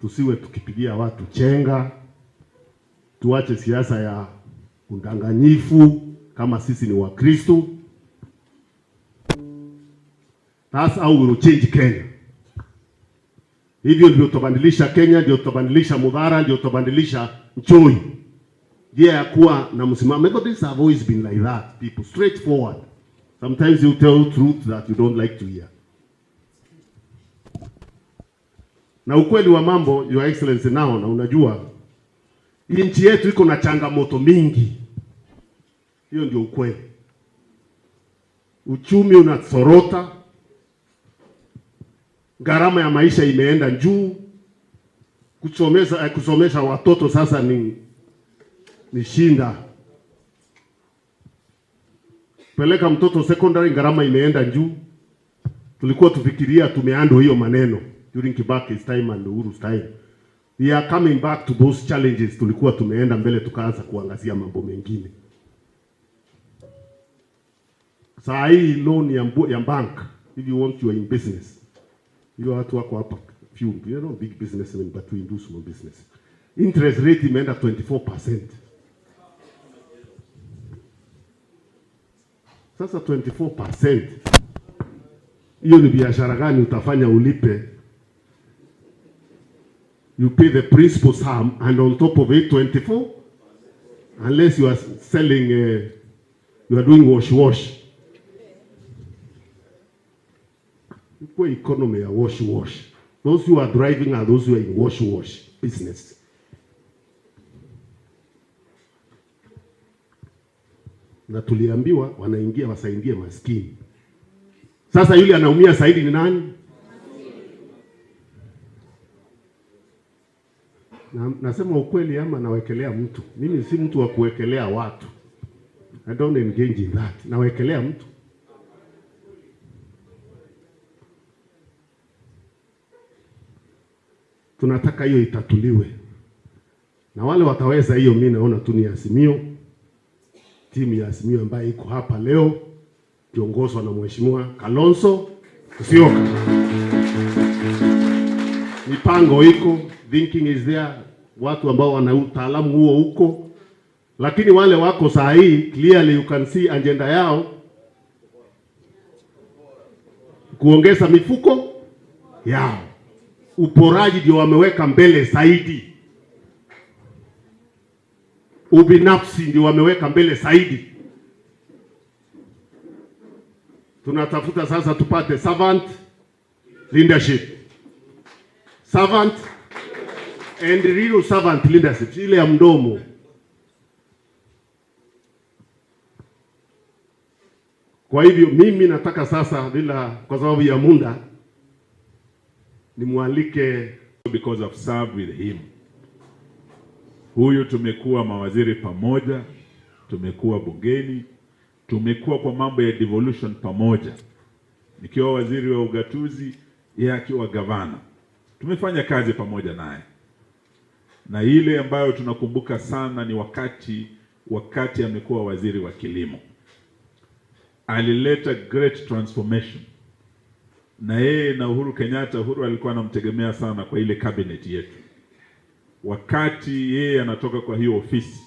Tusiwe tukipigia watu chenga, tuache siasa ya udanganyifu kama sisi ni Wakristo. That's how we will change Kenya. Hivyo ndio tutabadilisha Kenya, ndio tutabadilisha Muthara, ndio tutabadilisha Nchoi. Njia ya kuwa na msimamo. Methodists have always been like that, people straightforward. Sometimes you tell truth that you don't like to hear. Na ukweli wa mambo, Your Excellency, nao na unajua nchi yetu iko na changamoto mingi. Hiyo ndio ukweli. Uchumi unasorota, gharama ya maisha imeenda juu, kusomesha watoto sasa ni shinda. Peleka mtoto secondary, gharama imeenda juu. Tulikuwa tufikiria tumeando hiyo maneno during Kibaki's time and Uhuru's time. We are coming back to those challenges. Tulikuwa tumeenda mbele tukaanza kuangazia mambo mengine. Saa hii loan ya bank, if you want, you are in business. Hiyo watu wako hapa few, you know, big businessmen, but we do small business. Interest rate imeenda 24%. Sasa 24%, hiyo ni biashara gani utafanya ulipe? You pay the principal sum and on top of it 24, unless you are selling, you are doing wash wash. Kwa economy ya wash wash. Those who are driving are those who are in wash wash business. Na tuliambiwa wanaingia wasaidie maskini. Sasa yule anaumia zaidi ni nani? Na, nasema ukweli ama nawekelea mtu? Mimi si mtu wa kuwekelea watu. I don't engage in that. Nawekelea mtu. Tunataka hiyo itatuliwe. Na wale wataweza hiyo, mimi naona tu ni Azimio. Timu ya Azimio ambayo iko hapa leo kiongozwa na Mheshimiwa Kalonzo Musyoka. Mipango iko, thinking is there, watu ambao wana utaalamu huo huko, lakini wale wako saa hii clearly you can see agenda yao kuongeza mifuko yao. Uporaji ndio wameweka mbele zaidi, ubinafsi ndio wameweka mbele zaidi. Tunatafuta sasa tupate servant leadership, servant and real servant leadership, ile ya mdomo. Kwa hivyo mimi nataka sasa, bila kwa sababu ya muda, nimwalike because I've served with him. Huyu tumekuwa mawaziri pamoja, tumekuwa bungeni, tumekuwa kwa mambo ya devolution pamoja, nikiwa waziri wa ugatuzi, yeye akiwa gavana. Tumefanya kazi pamoja naye, na ile ambayo tunakumbuka sana ni wakati amekuwa waziri wa kilimo, alileta great transformation na yeye na Uhuru Kenyatta. Uhuru alikuwa anamtegemea sana kwa ile cabinet yetu. Wakati yeye anatoka kwa hiyo ofisi,